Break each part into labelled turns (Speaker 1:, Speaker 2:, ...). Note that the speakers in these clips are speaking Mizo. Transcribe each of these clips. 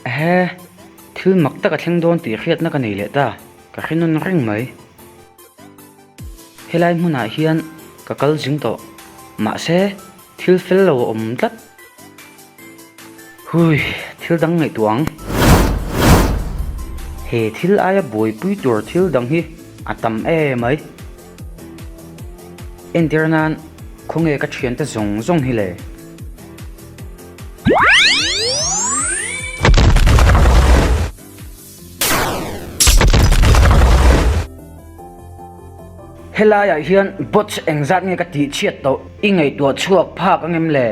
Speaker 1: Ehe, thil mak tak a thleng dawn tih hriatna ka nei leh ta, ka hre nawn reng mai. Helai hmunah hian ka kal zing tawh, mahse thil fel lo a awm tlat. Hui, thil dang ngaihtuah ang. He thil aia buaipui tur thil dang hi a tam em mai. Entir nan khawnge ka thiante zawng zawng hi le? Helaiah hian bots engzat nge ka tih chhiat tawh i ngaihtuah chhuak phak ang em le?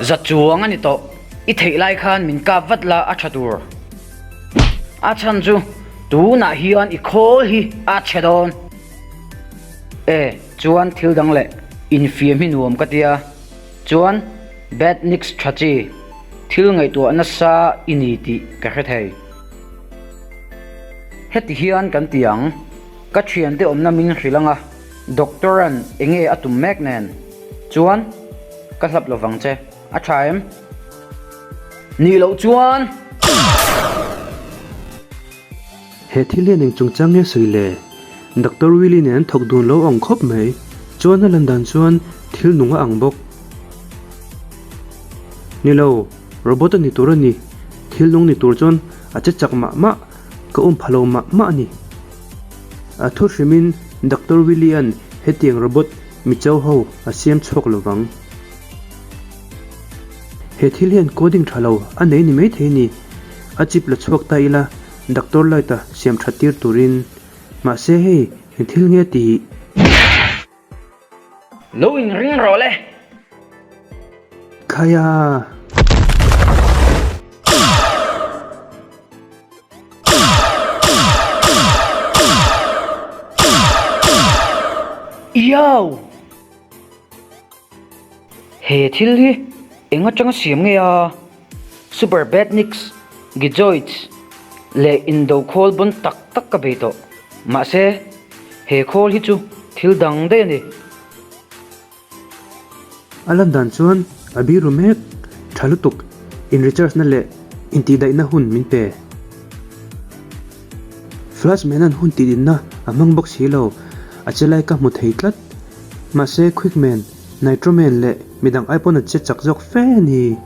Speaker 1: Za chuang a ni tawh, i theih lai khan min kap vat la a tha tur. A chhan chu tunah hian i khawl hi a chhe dawn. E, chuan thil dang leh infiam hi nuam ka tia. Chuan Badniks tha chi, thil ngaihtuah nasa i ni tih ka hre thei. Heti hian kan ti ang, ka thiante awmna min hrilh anga Doctor-a'n enge a tum mek nen chuan ka hlap lovang che. A tha em? Nih loh chuan.
Speaker 2: He thil hian eng chungchang nge sawi le? Doctor Willie nen an thawk dun lo ang khawp mai. Chuan a lan dan chuan thil nung a ang bawk. Ni lo, robot a ni tur a ni. Thil nung ni tur chuan a che chak mah mah, ka um pha lo mah mah a ni. A thu hrimin Doctor Willie-a'n hetiang robot micho ho a siam chhuak lo vang. He thil hian coding tha lo a nei ni maithei ni. A chip la chhuak ta ila Doctor Light-a siam that tir turin. Mahse hei eng thil nge tih?
Speaker 1: Lo inring rawh le.
Speaker 2: Khaia!
Speaker 1: Iau! He thil hi eng atanga siam nge a? Super Badniks, Gizoids leh indo khawl bawn tak tak ka bei tawh. Mahse, he khawl hi chu thil dang daih a ni.
Speaker 2: A lan dan chuan a biru mek tha lutuk in recharge na leh intihdaihna hun min pe. Flashman an hun tihdinna a hmang bawk si lo, a che lai ka hmu thei tlat. Mahse Quickman, Nitroman leh midang ai pawn a che chak zawk fe a ni.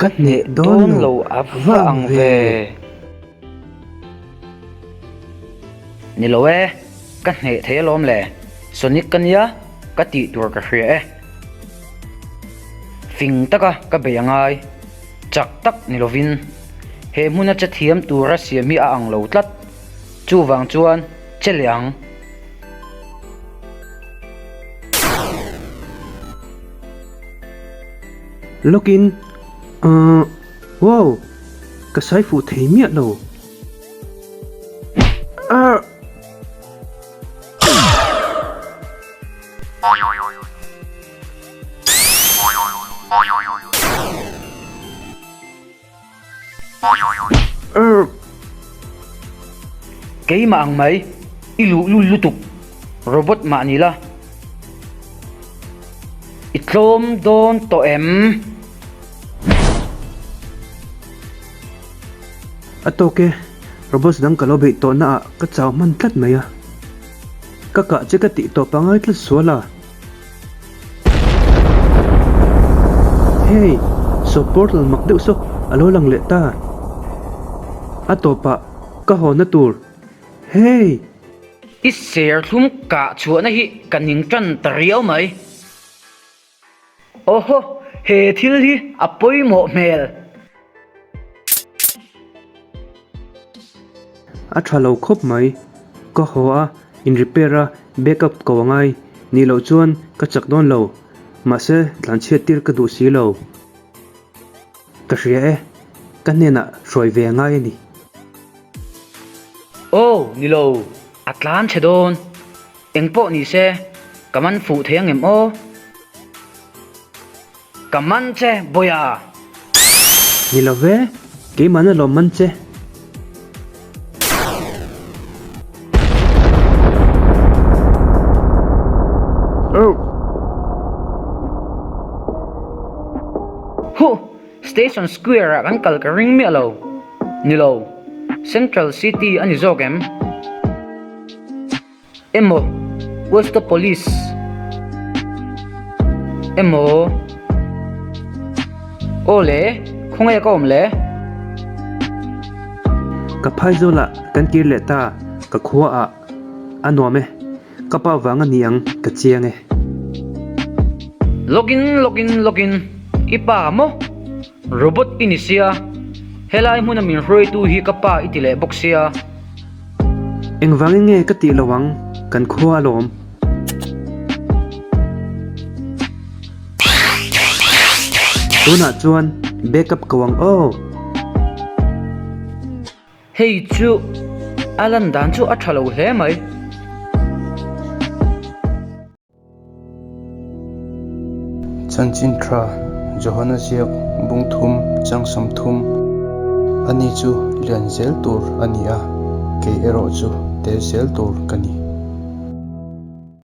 Speaker 1: Ka hneh dawn lo a va ang ve. Ni lo e, ka hneh thei alawm le. Sonic ka nia, ka tih tur ka hria e. Fing taka ka bei a ngai. Chak tak ni lovin he hmuna che thiam tura siam hi a ang lo tlat. Chuvang chuan che leh ang.
Speaker 2: Lawkin, Ahh, wow, ka sai fuh thei miah lo. Arh!
Speaker 1: Keimah ang mai, i luhlul lutuk, robot mah ni la. I tlawm dawn tawh em?
Speaker 2: A tawk e, robots dang ka lo beih tawh na ah ka chau hman tlat mai a. Ka kah che ka tih tawp a ngai tlat sual a. Hey! Saw portal mak deuh saw a lo lang leh ta. A tawpah ka haw na tur. Hey!
Speaker 1: I serthlum kah chhuahna hi ka ning tan ta riau mai. Awhaw, he thil hi a pawimawh hmel.
Speaker 2: A tha lo khawp mai. Ka haw a, in repair a, backup ko a ngai. Nih loh chuan ka chak dawn lo. Mahse, tlanchhiat tir ka duh si lo. Ka hria e, ka hnenah hruai ve a ngai a ni.
Speaker 1: Aw, ni lo, a tlan chhe dawn. Engpawh ni se, ka man fuh thei ang em aw? Ka man che, Bawia!
Speaker 2: Ni lo ve, keimahna lawm man che.
Speaker 1: Huh! Station Square ah kan kal ka ring miah lo. Ni lo. Central City a ni zawk em? Emaw Westopolis emaw Aw le, khawnge ka awm le?
Speaker 2: Ka phaizawl ah kan kir leh ta, ka khua ah a nuam e. Ka pa vang a ni ang, ka chiang e.
Speaker 1: Login login login, i pa maw? Robot i ni sia, helai hmuna min hruaitu hi ka pa i ti leh bawk sia.
Speaker 2: Engvangin nge ka tih lo ang, kan khua alawm. Tunah chuan backup ko ang aw.
Speaker 1: Hei chu a lan dan chu a tha lo hle mai.
Speaker 3: Chanchin tha Johana ziak bung thum chang 30 Ani chu lian zel tur a ni a, kei erawh chu tel zel tur ka ni.